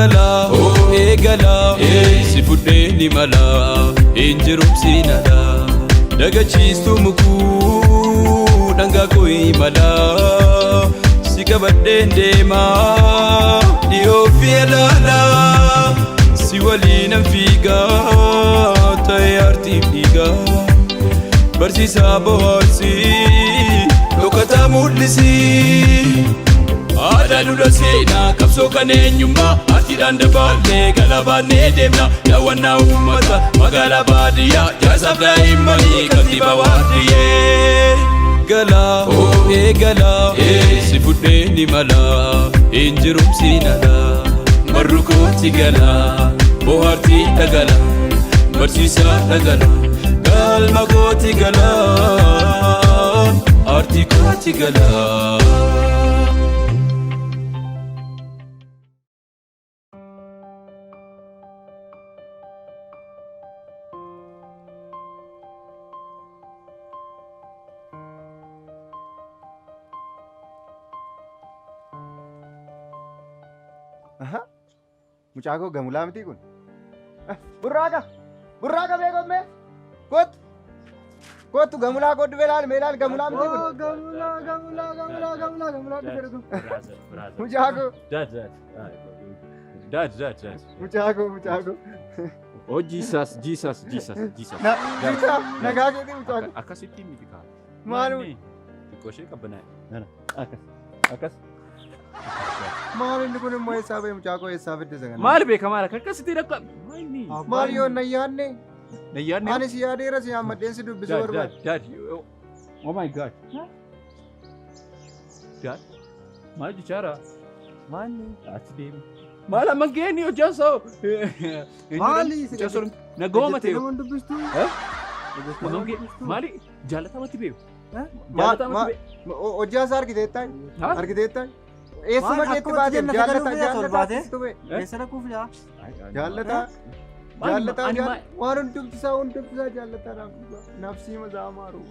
Galaa eegalaa si fudhee ni mala hin jirumsiin ala dagachiistuu mukuu dhangaa koo imala si qabadheen deemaa dhiyoo fi alaalaa si waliinan fiigaa ta'ee artiif dhiigaa barsiisaa bohaarsii dhokataa mul'isii. Aadaa dura seenaa qabsoo kan eenyummaa artiidhaan dabaallee galabaannee deemna daawwannaa uummata magaalaa baadiyyaa jaarsaaf daa'immanii kantiibaa waardiyyee. Galaa eegalaa si fudhee ni mala hin jirumsiin ala marru kooti galaa bohaartii dhagala barsiisaa dhagala galma kooti galaa aartii kooti galaa. Aha. Mucaa koo gamulaa miti kun. Burraaqa! Burraaqa beekommee! Kottu! Kottu gamulaa koo dhufe laal mee laal gamulaa miti kun. Gamulaa gamulaa gamulaa gamulaa gamulaa dhufe dhufe. Mucaa koo Dad, dad. Dad, dad, dad. mucaa koo mucaa koo. Oh, Jesus, Jesus, Jesus, Jesus. Na mucaa nagaa keetii mucaa koo. Akkasitti miti kaa. Maal Xiqqoo ishee qabbanaa'e. Nana, akkas, akkas. Maal inni kun immoo eessaa ba'e mucaa koo eessaa fidde isa kana? Maal beeka maal akka akkasitti rakka. Maal Maal yoo na yaadne? Na yaadne. Ani si yaadeera si hammadheen si dubbisuu Dad, barbaade. dad, dad. Oh my God. Dad, maal jechaara? Maali? Achi deemi. Maal amma geenii hojjaan sa'o. Maali? Nagooma ta'e. Nama dubbistu? Eh? Maali jaalatamatti beeku? Ma- Jaalatamatti beeku. Hojjaa isaa argiteettaa? Ha? Argiteettaa? Eessuma Maal keetti akkuma baate jenna jaallata sagaluu fida jaallata torbaate? akkasitti ba'e. Eessa dhaquu fidaa? Jaallata Maal- jaallata ani waan hundumti isaa hundumti isaa jaallata nafsii isaa amaaru.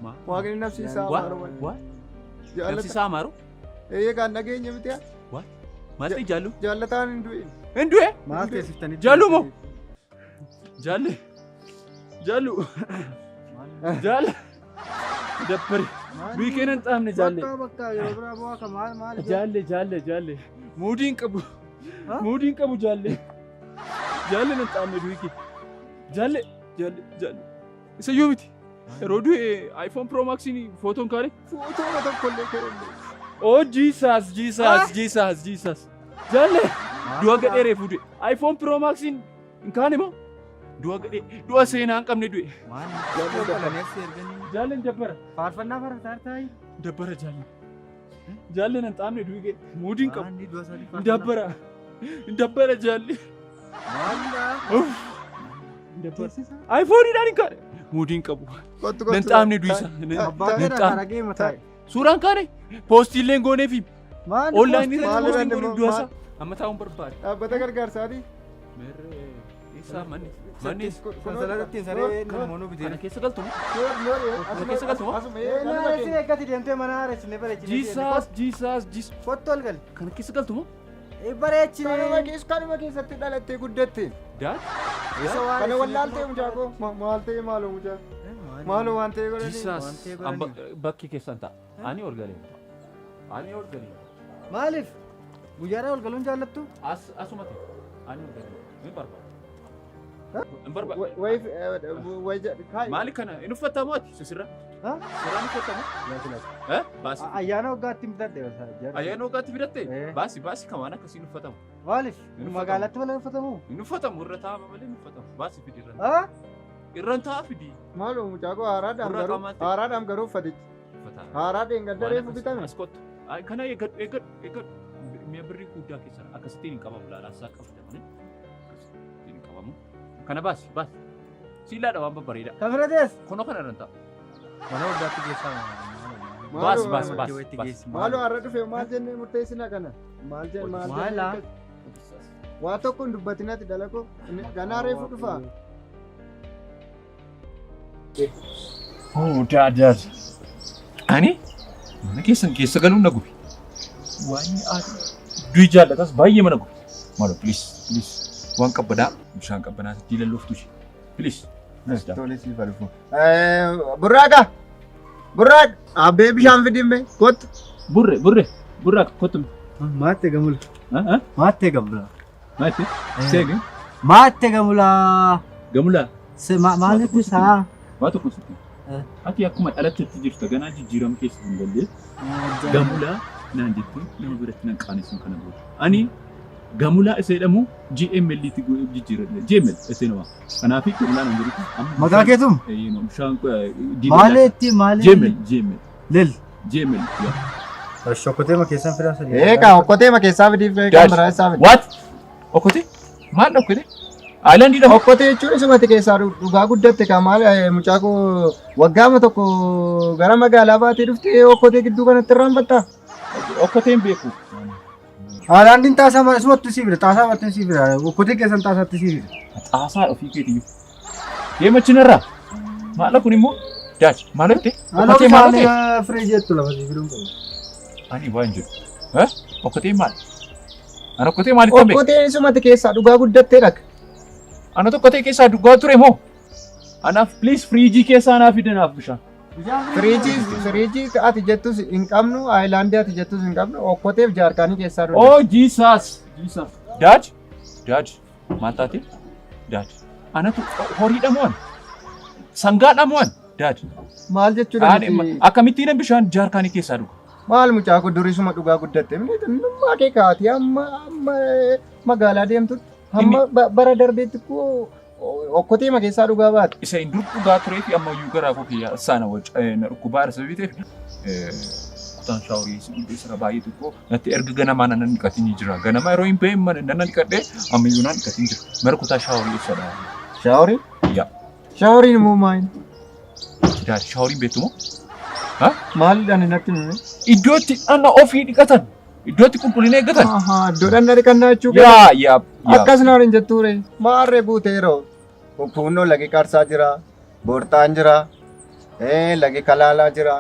Ma- Waaqni nafsii isaa Wa- amaaru. wa? Nafsi Jaallata isaa amaaru? eeyyee kan dhageenya miti Maal ta'e jaallu? jaallataan hin du'in. Hin du'e? Maal teessiftanii? Jaallu moo? Jaalli. Jaallu. Jaalla. Dabbari. Biikeen hin xaafne jaalle. Bakka bakka yeroo biraa bu'aa ka maal maal? Jaalle jaalle jaalle. Muudiin qabu. Ha? Muudiin qabu jaalle. Jaalle hin xaafne du'iki. Jaalle jaalle jaalle. Isa yoo miti. Yeroo du'e iPhone Pro Maxiin footoon kaane. Footoo tokkollee ka'e. Oh Jesus Jesus Jesus Jesus. Jaalle du'a gadhee reefu du'e. iPhone Pro Maxiin hin kaane moo? Du'a gadhee du'a seenaa hin qabne du'e. Maal? Jaalleen dabbara. Faarfannaa faarfataa taayi. Dabbara jaalle. Jaalleen hin xaafne du'e ga'e. Muudiin qabu. Maanni du'a sadii Hin dabbara. Hin dabbara jaalle. Maal? Uff. Hin dabbara. iPhoneidhaan hin kaane. Muudiin qabu. Kottu Nan xaafne du'i isa. Abbaa Nan keedha xaafne. karaa gee mataa. Suuraan kaane poostiillee hin gooneefi. Maal? Onlaayinii irratti Maal poostiin irratti gooneef du'a isaa. Amma taa'uun barbaade. Dhaabbata gargaarsaati. Merree. Isaa manni. Manni. Sansalata ittiin saree namoonni Kana bitee. keessa galtu moo? Kana keessa galtu moo? Asuma Ee eeggati deemtee mana haaressinee bareechinee. Jesus Jesus Jesus. Kottu ol gali. Kana keessa galtu moo? Bareechinee. Kanuma keessa kanuma keessatti dhalattee guddatte. Dad. Kana wallaaltee mucaa koo maal ta'e maaloo mucaa maaloo waan ta'e godhanii. Jesus. Amma bakki keessan ta'a. Ani ol galee. Ani ol galee. Maaliif? Guyyaadhaa ol galuun jaallattu? As asuma ta'e. Ani ol galee. Hin barbaadu. Hin barbaadu. Wayi Maali kana hin uffatamu ati sisirra? Ha? Sirraan uffatamu? Eh? Baasi. Ayyaana waggaatti bitadhe. Ayyaana waggaatti bidatte? Eh. Baasi baasi kan waan akkasii hin uffatamu. Maaliif? Hin uffatamu. Magaalaatti malee uffatamu? Hin uffatamu irra taa'ama malee hin uffatamu. Baasi fidi irra. Ha? Irra ta'a fidi. Maaloo mucaa koo haaraadhaam Gurra garuu qamaatti. haaraadhaam garuu uffatichi Uffata. haaraa dheengadda Waan reefu akkasii- bitame. As kottu. Ay, Kana eeggadhu eeggadhu eeggadhu. Mi'a birrii guddaa keessa akkasittiin hin qabamu laala asaa qabda malee. Akkasittiin hin qabamu. Kana baasi baasi. Siilaadha waan babbareedaa. Kan bira tees? Kunoo kana irra hin taa'u. Mana waggaatti geessaa. Baasi baasi baasi. baasi. Maaloo har'a dhufe maal jennee murteessina kana maal jenne maal Maala? jennee waa tokko hin dubbatinati dalakoo ganaa reefu dhufa. Oh, dad, dad. Ani mana keessan keessa galuun na gube. Waan du'i jaallatas baay'ee mana gube. Maaloo please, please, waan qabbanaa, bishaan qabbanaa diilallooftu ishee. Please. Tole, siif haa dhufu. Burraaqa! Burraaqa! Abbee, bishaan fidimme, kottu. Burre, burre, burraaqa, kottu. Maatte gamula. Maatte gamula. Maal? Seegi. Maatte gamula. Gamulaa. Maaliif isaa? Waa tokko sitti. Ati akkuma dhalattetti jirta, ganaa jijjiirama keessa hin galle. Gamulaa naan jettee nama biratti nan qaanessuun kana booda. Ani gamulaa isa jedhamu GML tti jijjiiradhe. GML isa nama. Kanaaf gamulaa naan jedhutti amma. Maqaa keetum? Bishaan. Maalitti maali? GML, GML. Lil. GML. Yaa. Shokkotee ma keessan fidaa sadii. Eegaa, okkotee ma keessaa fidiif, kan biraa isaa fidi. What? Okkotee? Maal okkotee? Aayilaandii dha. Okkotee jechuun isumatti keessaa dhugaa guddatte kan. Maal, mucaa koo, waggaama tokko gara magaalaa baatee dhuftee okkotee gidduu kanatti irraanfattaa? Okkoteen beeku. Haalaandiin xaasaa mana isumatti sii fida. Xaasaa matti sii fida. Okkotee keessan xaasaatti sii fida. Xaasaa ofii keetiyyuu. Deema chinarraa. Maal kun immoo? Daach maal hojjete? Okkotee maal hojjete? Bishaan firii jettu lafa sii fiduun qabu. Ani waan jedhu. Okkotee maal? Ani okkotee maalitti beeku? Okkoteen isumatti keessaa dhugaa guddattee dhaq. Ana okkotee keessaa dhugaa ture moo? Anaaf please, firiijii keessaa naaf fidanaaf bishaan. Firiijii ati jettus hin qabnu, aayilaandii ati jettus hin qabnu, okkoteef jaarkaanii keessaa dhugaa. Oh Jesus! Jesus! Dad? Dad? Maal taate? Dad? Anatu horiidha moo ani? Sangaadha moo ani? Dad? Maal jechuudha miti? Akkamittiin bishaan jaarkaanii keessaa dhuga? Maal, mucaa koo, durisuma dhugaa guddatte. Xinnummaa kee kaatee amma magaalaa deemtutti, hamma bara darbeetti koo okkotee ma keessaa dhugaa baate. Isa hin dur dhugaa turee fi amma iyyuu garaa koo kiyya saana na dhukkubaa sababii ta'eef, kutaan shaaworii sira baay'ee xiqqoo natti erga ganamaa nan dhiqatiin jira. Ganama yeroo hin bahin nan dhiqadhee, amma iyyuu nan dhiqatiin jira. Mara kutaa shaaworii ibsadha. Shaaworiin? Yaa. Shaaworiin immoo maali? Dad, shaaworiin beektu moo? Maalidhaan natti hime? Iddoo itti dhaqna ofii dhiqatan. Iddoo itti qulqullina eeggatan. Ahaa, iddoo dhaqna dhiqannaa jechuu. Yaa yaa yaa. Akkas naan hin jettuure. Maarree guuteeroo. Fuunnoo lagi Qarsaa jira. Boortaan jira. Lagi Kalaalaa jira.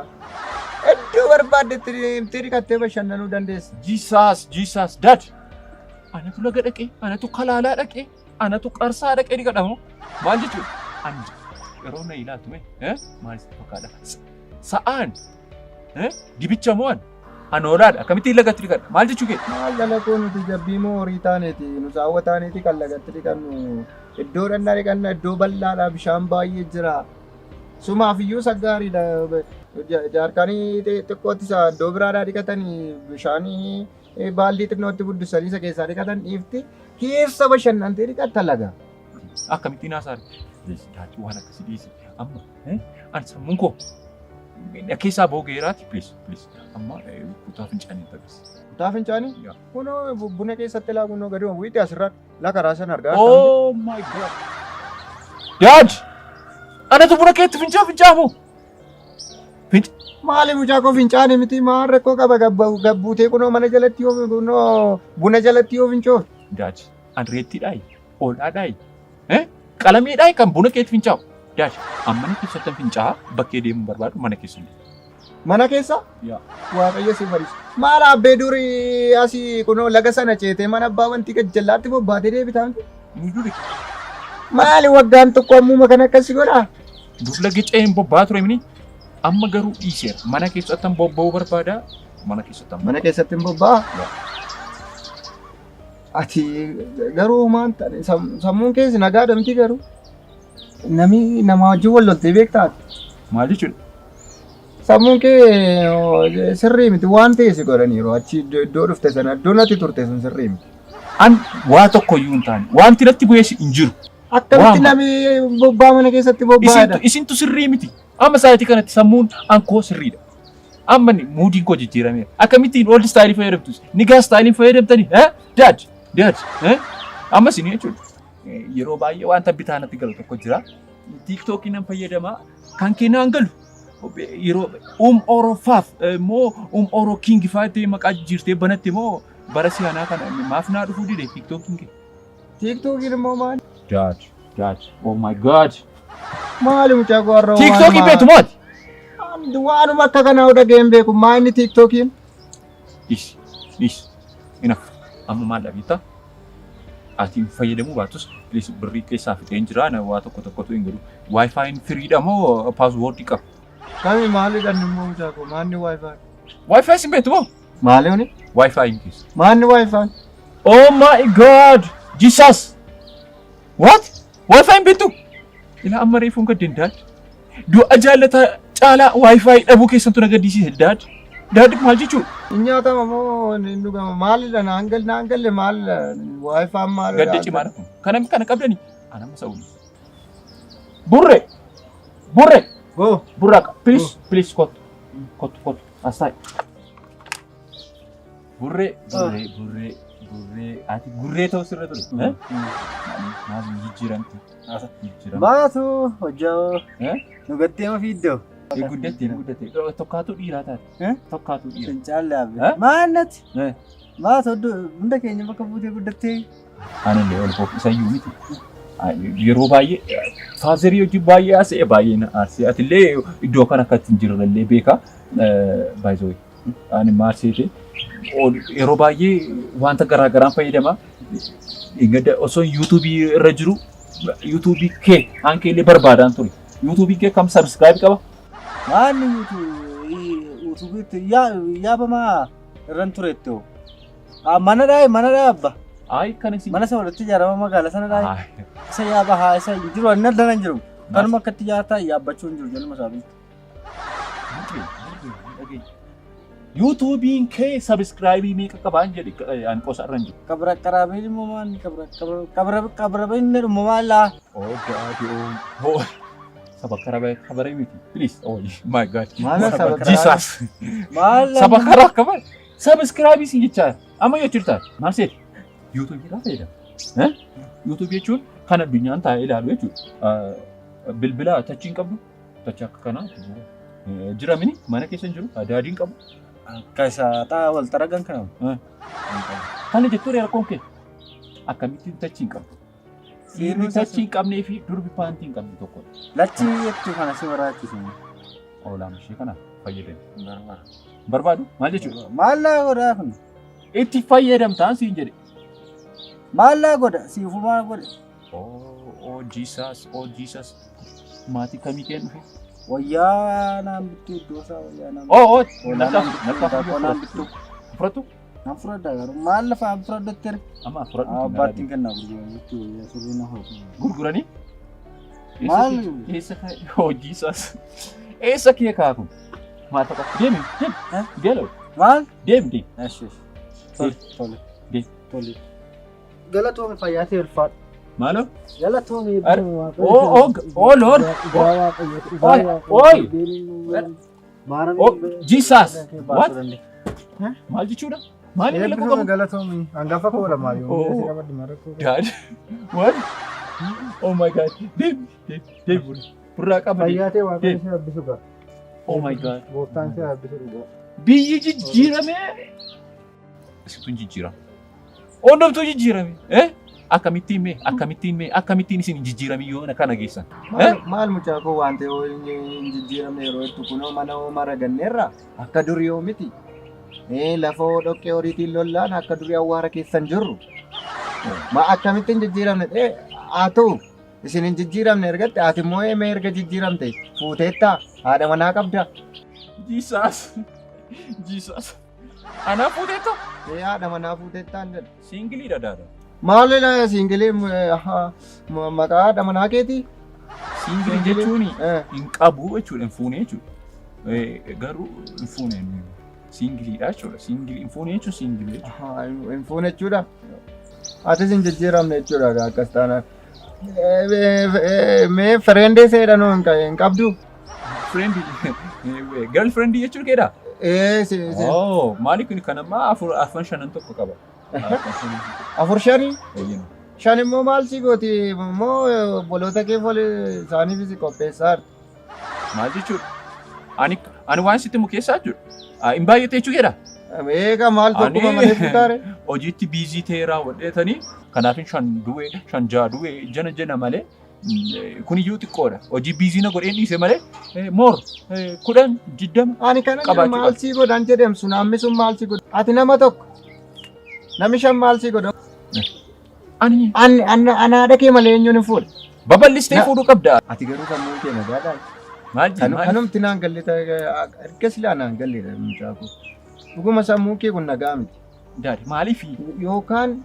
Iddoo barbaaddetti deemtee dhiqattee bashannanuu dandeessa. Jesus, Jesus, Dad. Anatu laga dhaqee, anatu Kalaalaa dhaqee, anatu Qarsaa dhaqee dhiqadhamu. Maal jechuudha? Ani yeroo na ilaaltu mee, maal sitti fakkaata? Sa'aan dibicha moo ani? Ani hoolaadha. Akkamittiin lagatti dhiqadha? Maal jechuu kee? Maal dhala koo, nuti jabbii moo horii taaneeti, nu saawwa taaneeti kan lagatti dhiqannu? Iddoo dhaqna dhiqanna iddoo bal'aadha, bishaan baay'ee jira. Sumaaf iyyuu saggaariidha. Jaarkaanii xiqqootti isa iddoo biraadhaa dhiqatanii, bishaanii baaldii xinnootti guddisanii isa keessaa dhiqatan dhiifti. Keessa bashannantee dhiqatta laga. Akkamittiin haasaare? Dad, waan akkasii dhiisi. Amma ani sammuun koo keessaa boogeeraati. Please, please. Amma kutaa fincaanii agarsiisa. Kutaa fincaanii? Yaa. Kunoo buna keessatti laa, kunoo gadi wiixi asirra la karaa sana argaa. Oh my God. Dad! Anatu buna keetti fincaamu? Maali, mucaa koo, fincaanii miti, maal rakkoo qaba gabbuutee kunoo mana jalatti yoo, kunoo buna jalatti yoo fincoofte? Dad, an reettiidhaayi, hoolaadhaayi, qalamiidhaayi kan buna keetti fincaa'u? Dad, an mana keessatti fincaa'a, bakkee deemuu barbaadu mana keessa. Mana keessa? Yaa. Waaqayyo si farisu. Maal abbee, durii asii kunoo laga sana ceetee mana abbaa wantii gajjallaatti bobbaatee deebitaa miti? Inni duri. Maali, waggaan tokko ammuma kana akkasi godhaa? Dur laga ce'een bobba'aa ture mini. Amma garuu dhiiseera. Mana keessatti bobba'uu barbaada. Mana keessatti. Mana keessatti hin bobba'aa? Ati garuu maal ta'e, sammuun keessi nagaa miti garuu. Nami nama wajjin wal loltee beektaa? Maal jechuudha? Sammuun kee sirrii miti waan ta'e si godhaniiru, achi iddoo dhufte sana, iddoo natti turte sun sirrii miti. An waa tokko iyyuu hin taane. Wanti natti bu'ees hin jiru. Akkamitti Waama. namni bobbaa mana keessatti bobbaa'edha? Isintu sirrii miti. Amma sa'aatii kanatti sammuun an koo sirriidha. Amma moodiin koo jijjiirameera. Akkamittiin old style fayyadamtu? Nigaa style fayyadamtanii? Dad, dad, amma isin jechuudha. Yeroo baay'ee wanta bitaa natti galu tokko jira. TikTokii nan fayyadama. Kan kee naan galu. Yeroo Orofaaf moo Oro King fa'aa ta'e maqaa jijjiirtee banatte moo, bara si'anaa kana maaf naa dhufuu dide TikTokiin kee? TikTokiin immoo maali? Dad, dad, oh my God. Maali, mucaa koo, har'a TikTokii beektu maali? Waanuma akka kanaa dhageen beeku, maa inni TikTokiin? Dhiisi, dhiisi. Enough. Amma maal dhabeetta? Ati hin fayyadamuu baattus, please, birrii keessaa fixeen jira, na waa tokko tokkotu hin godhu. Wi-Fiin free dha moo passwordii qaba? Kami maalidha inni immoo, mucaa koo, maanni Wi-Fi? Wi-Fi sin beektu moo? Maali huni? Wi-Fiin keessa. Maanni Wi-Fi? Oh my God! Jesus! What? Wi-Fi hin beektu? Ilaa, amma reefuun gaddeen, Dad. Du'a jaallataa caalaa Wi-Fi dhabuu keessantu na gaddisiise, Dad. Dad, maal jechuudha? Hin nyaatama moo hin dhugama? Maalidha? Naan galle, naan galle, maalidha? Wi-Fi maalidha? Gadda cimaadha kun. Kana kana qabdanii? Anamma sa'uuni. Burre! Burre! Oh. Burraqa. Please, please, kottu. Kottu, kottu. As taa'i. Burree, burree, burree, burree. Ati gurree ta'uu sirra ture. Eh? Maal jijjiiramte? Jijjiiramte. Maatu hojjaa Eh? nu gattee ma fiiddoo? Guddatte, guddatte. Tokkaatu dhiiraa taate. Eh? Tokkaatu dhiira. Fincaan laabe. Eh? Maannati? Eh. Maatu hunda keenya bakka buutee guddattee. Anillee ol koof isayyuu miti. Yeroo baay'ee fatherii hojii baay'ee haasa'e, baay'ee na aarsee, atillee iddoo kana akka ittiin jirrellee beeka. Baay'ee ani maal seete, yeroo baay'ee wanta garaa garaan fayyadama. Gadda osoo YouTubeii irra jiru YouTubeii kee hanqee illee barbaadaan ture. YouTubeii kee kam subscribe qaba? Maanni YouTubeiitti yaabamaa irran turetti hoo. Mana dhaaye, mana dhaaye abba. Ayi, kana si. Mana isa walitti ijaarama magaala sana dhaaye. Isa yaaba haa, isa hin jiru, inni addana hin jiru. Kanuma akkatti ijaartaa yaabbachuu hin jiru jaluma isaa biltu. YouTubeiin kee subscribeii meeqa qabaan jedhe, ani qosa irra hin jiru. Qabra qaraabeen immoo maanni qabra qabra qabra inni dhumma maallaa. Oh God, oh, oh. Saba karaba kabare miti. Please. Oh my God. Maal saba karaba? Jesus. Maal Saba karaa kaba. Subscribe si jecha. Amma yoo jirta. Maal seeti? YouTube irraa fayyadama. Eh? YouTube jechuun kan addunyaan taa'ee ilaalu jechuudha. Bilbila touchii hin qabdu. Touchii akka kanaa jira mini mana keessa hin jiru. Daadiin qabu. Akka isa xaa wal xaragan kana. Kana jettuu rakkoon kee. Akkamittiin touchii hin qabdu? Dhiirri touchii hin qabnee fi durbi paantii hin qabne tokkodha. Lachii jechuu kana si barbaachisu. Oolaan ishee kana fayyadami. Barbaadu maal jechuudha? Maallaa godhaa kun. Itti fayyadamtaan siin jedhe. Maallaa godha siifumaa godhe. Oh, oh Jesus, oh Jesus. Maatii kamii kee dhufe? Wayyaa naan bittuu, iddoo isaa wayyaa naan Oh, oh, Hoolaa nakkaaf, naan bittuu, nakkaaf. daabboo naan bittuu. Fudhatu? Nan fudhadha, garuu maal lafa fudhadhatti erga. Amma fudhadhu. Abbaattiin kennaa gurguranitti wayyaa surrii na horu. Gurguranii? Maal? Eessa kaa'e? Oh Jesus. Eessa kee kaaku? Maal faqa? Deemi, deemi. Eh? Gelo, Maal? deemi, deemi. Eshi. Tole, tole. Deemi. Tole. Galatoomii, fayyaa ta'e, ulfaadhu. Maaloo? Galatoomii. Oh, oh, oh Lord. Oi. Oh, Jesus. What? Maal jechuudha? Maal inni lakkoo qabu? Galatoomii. Hangafa koodha maali? Oh. Dad. What? Oh my God. Deemi, deemi, deemi. Burraa qaba. Fayyaa ta'e, Waaqayyo si eebbisu gaa. Oh my God. Gooftaan si eebbisu dhugaa. Biyyi jijjiirame. Isituun jijjiirama. Hundumtuu jijjiirame. Eh? Akkamittiin mee? Akkamittiin mee? Akkamittiin isin hin jijjiiramin yoo kana geessan? Maal, maal mucaa koo, waan ta'e hin jijjiiramne yeroo jettu, kunoo mana hoo maraganneerra, akka durii yoo miti. Lafa hoo dhoqqee horiitiin lollaan, akka durii awwaara keessan jirru. Ma akkamittiin jijjiiramne? Haa ta'u, isin hin jijjiiramne ergatti, ati immoo mee erga jijjiiramte fuuteettaa, haadha manaa qabda. Jesus. Jesus. Anaa fuuteetta? Haadha manaa fuuteettaan jedha. Singleiidha, Dada. Maalidha singleii, maqaa haadha manaa keetii? Singleii jechuun hin qabu jechuudha, hin fuune jechuudha. Garuu hin fuune, singleiidha jechuudha. Singleii hin fuune jechuun singleii jechuudha. Hin fuune jechuudha. Atis hin jijjiiramne jechuudha akkas taanaan. Mee friendii seedhanoo hin qabdu? Friendii, girlfriendii jechuun keedha? Ee, si. Oh, maali kun kan ammaa afur, afran, shanan tokko qaba. Afur, shanii? Shan immoo maal si gooti immoo, obboloota kee folee isaaniif si qopheessaa jirti. Maal jechuudha? Ani waan sitti himu keessaa jechuudha. Hin baay'ate jechuu keedha? Eega, maal tokkuma malee futaare? Hojiitti busy ta'ee raawwadheetanii, kanaafin shan du'e, shan ja'a du'e jana jana malee, kun iyyuu xiqqoodha. Hojii busy na godheen dhiise malee more 10, 20 Ani kana jedhu qabaachuu maal sii godhan jedhem sun, hammi sun maal sii godhan? Ati nama tokko, nami shan maal sii godhan? Ani An haadha kee malee eenyuun hin fuudhe? Babal'istee Na- fuudhuu qabda. Ati garuu sammuun kee nagaadhaa? Maal jedhi maal? Kanumti naan galle erga silaa naan galleedha mucaa koo. Dhuguma sammuun kee kun nagaa miti. Daadi maaliif? Yookaan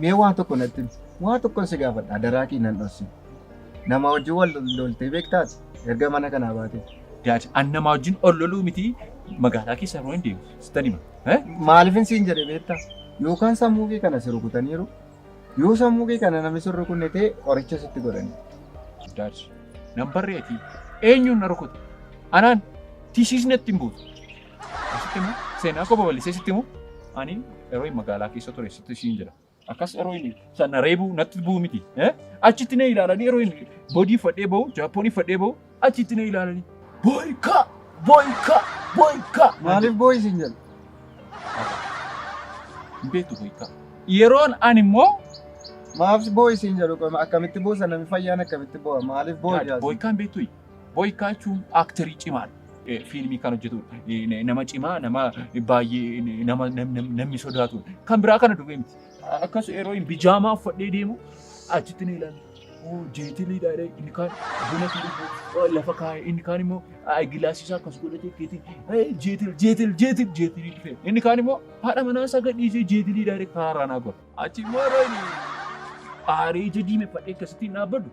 mee waan tokko natti himi. Waa tokkon si gaafadha adaraa kee nan dhossi. Nama wajjin wal loltee beektaati erga mana kanaa baatee. Daadi an namaa wajjin ol loluu miti magaalaa keessa yeroo hin deemu sittan hima. Eh? Maaliifin siin jedhe beektaa? Yookaan sammuu kee kana si rukutaniiru. Yoo sammuu kee kana namni si rukunne ta'e qoricha sitti godhani. Daadi nan barreeti eenyuun na rukute? Anaan tisiis natti hin buutu. Sitti himu seenaa koo babal'isee sitti himu ani yeroo magaalaa keessa ture sitti siin jedha. Akkas yeroo inni sana reebuu natti bu'u miti. Achitti na ilaalanii yeroo inni bodii fadhee bahu jaappoonii fadhee bahu achitti na ilaalanii boyka boyka boyka. Maaliif boo'i siin jedhu? Hin beektu boyka. Yeroon ani immoo Maaf boo'i siin jedhu akkamitti boosa namni fayyaan akkamitti boo'a maaliif boo'i jaasi? Boykaan beektu boykaa jechuun aaktarii cimaadha. Fiilmii kan hojjetudha. Nama cimaa nama baay'ee nama namni sodaatudha. Kan biraa kana duwwee miti. Akkas yeroo hin bijaamaa uffadhee deemu achitti ni ilaalu. Oo jeetiliidha jedhee inni kaan buna dhugu lafa kaa'e inni kaan immoo gilaasii isaa akkas godhatee keetii jeetil jeetil jeetil jeetilii dhufe. Inni kaan immoo haadha manaa isaa gadhiisee jeetiliidha jedhee karaarraa naa godha. Achi immoo yeroo inni aaree ija diimeffadhee akkasitti hin dhaabbadhu.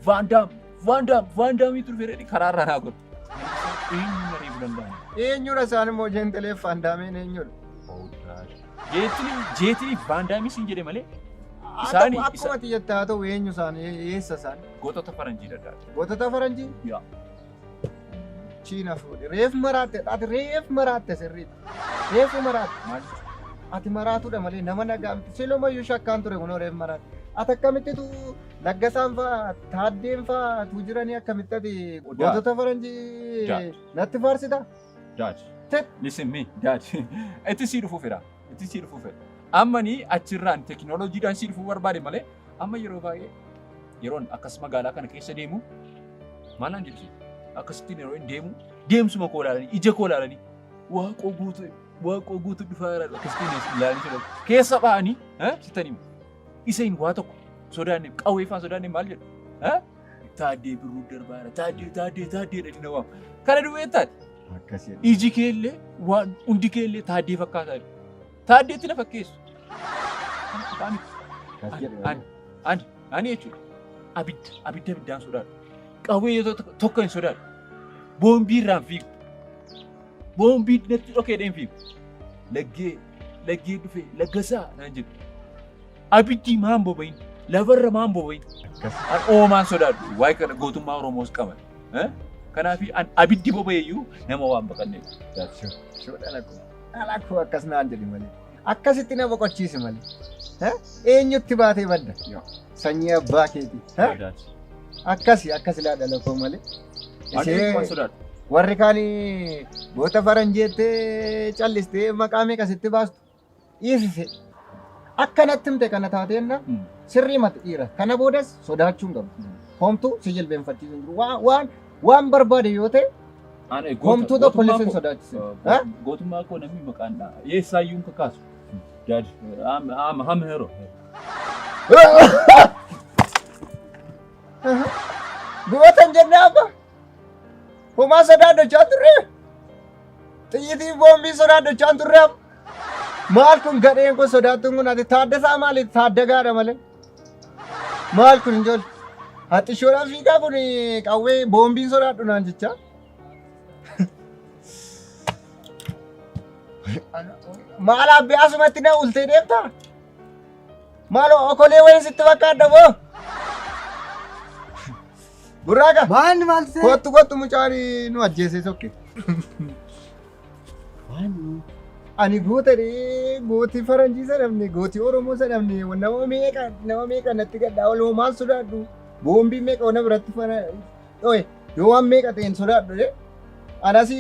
Van Damme, Van Damme, Van Damme ture fedhani karaarraa naa godhu. Eenyu na reebuu danda'a? Eenyudha isaan immoo jeentileef Vaandaameen eenyudha? Jeetilii, jeetilii Van Damme siin jedhe malee isaani Akkuma ati jette haa ta'u eenyu isaan eessa isaan? Gootota faranjii danda'a. Gootota faranjii? Yaa. Chiina fuudhe. Reef maraatte ati reef maraatte sirriitti. Reefu maraatte. Maal jechuudha? Ati maraatuudha malee nama nagaa miti. Silumayyuu shakkaan ture kunoo reef maraatte. Ati akkamittitu Laggasaan fa'aa Taaddeen fa'aa tu jiranii akkamitti ati gootota faranjii Dad. natti faarsita? Dad. Tet. Listen me, dad. Itti sii dhufuu fedha. Itti sii dhufuu fedha. Amma ni achirraan tekinooloojiidhaan sii dhufuu barbaade malee amma yeroo baay'ee yeroon akkas magaalaa kana keessa deemu maal naan jedhu akkasittiin yeroo hin deemu deemsuma koo ilaalanii ija koo ilaalanii waaqoo guutuu waaqoo guutuu dhufaa jira akkasittiin ilaalanii sodaatu. Keessa ba'anii sitti himu. Isa hin waa tokko sodaanne qawwee faan sodaanne maal jedhu? Taaddee Birruu darbaara taaddee taaddee taaddee dhadhi na waama. Kana duwwee taate. Akkasii. Iji kee illee waan hundi kee illee taaddee fakkaataa jiru. Taaddeetti na fakkeessu. Kana qofaa miti. Akkas jedhe. Ani ani ani jechuudha. Abidda abidda abiddaan sodaadhu. Qawwee yoo tokko hin sodaadhu. Boombii irraan fiigu. Boombii natti dhokee hin fiigu. Laggee laggee dhufe laggasaa naan jedhu. Abiddi maan boba'in lafarra maan boba'in. Akkas. An oomaan sodaadhu. Waa'ee kana gootummaa Oromoos qaba. Kanaaf an abiddi boba'eyyuu nama waan baqanneef. Shoo dhala koo. Dhala koo akkas naan jedhi malee. Akkasitti na boqochiisi malee. Eenyutti baatee badda? Sanyii abbaa keetii. Akkasi akkas ilaa dhala koo malee. Ani Ishee waan sodaadhu. warri kaan goota faranjeettee callistee maqaa meeqa sitti baastu. Dhiisise. Akkanatti himte kana taateenna sirrii mati dhiira. Kana boodas sodaachuu hin qabdu. Homtuu si jilbeenfachiisu hin jiru. Waan waan waan barbaade yoo ta'e homtuu tokko illee si hin sodaachisin. Gootummaa koo namni maqaan dha. Eessaayyuu hin kakaasu. Dad, I'm, I'm, I'm hero. Goota hin jenne abba. Homaa sodaadhochaa turre. Xiyyitii boombii sodaadhochaa turre amma. Maal kun gadheen kun sodaattuun kun ati taaddasaa maali taaddagaadha malee. Maal kun ijoollee. Haxishoodhaan fiigaa kun qawwee boombiin sodaadhu naan jecha. Maal abbee asumatti na ultee deemtaa? Maaloo okolee wayiin sitti fakkaadha moo? Burraaqa. Maal maal ta'e? Kottu kottu mucaan nu ajjeesee sokke. Ani goota dhee gootii faranjii sadhabne gootii Oromoo sadhabne nama meeqa nama meeqa natti gadhaa oolu maal sodaadhu boombii meeqa ona biratti fana dho'e yoo waan meeqa ta'een sodaadhu dhee anasi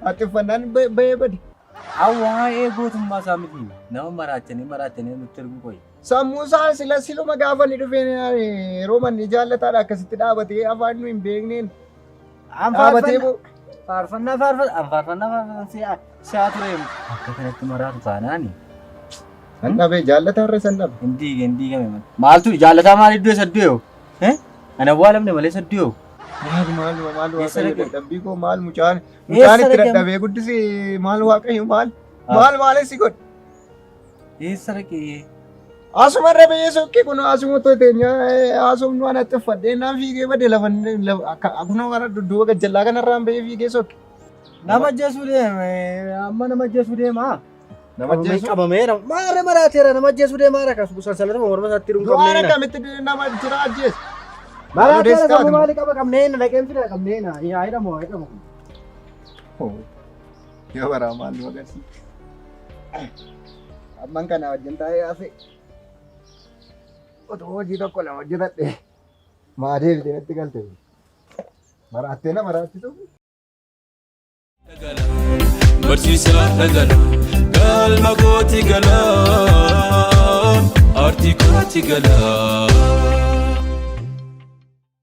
haxxiffannaan bahee bade. Waa'ee gootummaa isaa miti. Nama maraachanii maraachanii nutti ergu qoyi. Sammuu isaa sila siluma gaafa inni dhufeen yeroo manni jaallataadha akkasitti dhaabatee afaan nu hin beekneen dhaabatee boo. Faarfannaa faarfannaa faarfannaa faarfannaa si'a ture. Akka kanatti maraatu taanaani. San dhabee jaallataa irra san dhabe. Hin diige hin diigame mana. Maaltu jaallataa maal iddoo isa du'e hoo? Ana awwaalamne malee isa du'e hoo? Maal maal maal Eessa waaqayyo dhaqe? dadhabbii koo maal mucaan mucaan Eessa itti dhaqe? dadhabee guddise maal waaqayyo maal maal maal si godhe. Eessa dhaqe? Asuma irra ba'ee sokkee kun asuma otoo teenya haasofnu ana xiffadhee naan fiigee bade lafa kunoo kana dudduuba gajjallaa kanarraan ba'ee fiigee sokke. Nama ajjeesuu deema. Amma nama ajjeesuu deema. Nama ajjeesuu. Qabameera. Maarree maraateera nama ajjeesuu deema haara kasu sansalatuma morma isaatti hidhuun Du'aan qabneena. akkamitti nama jira ajjeesa? Maraateera sammuu maalii qaba qabneena dhaqeen fida qabneena. Yaa hidhamu haa hidhamu. Yoo baraa maal nu agarsiisa? Amman kana wajjin taa'ee haasa'e. Otoo hojii tokko lama hojjetadhe. Maa deebitee natti galte. Maraattee na maraachisu. Barsiisaa dhagala galma kooti gala aartii kooti gala.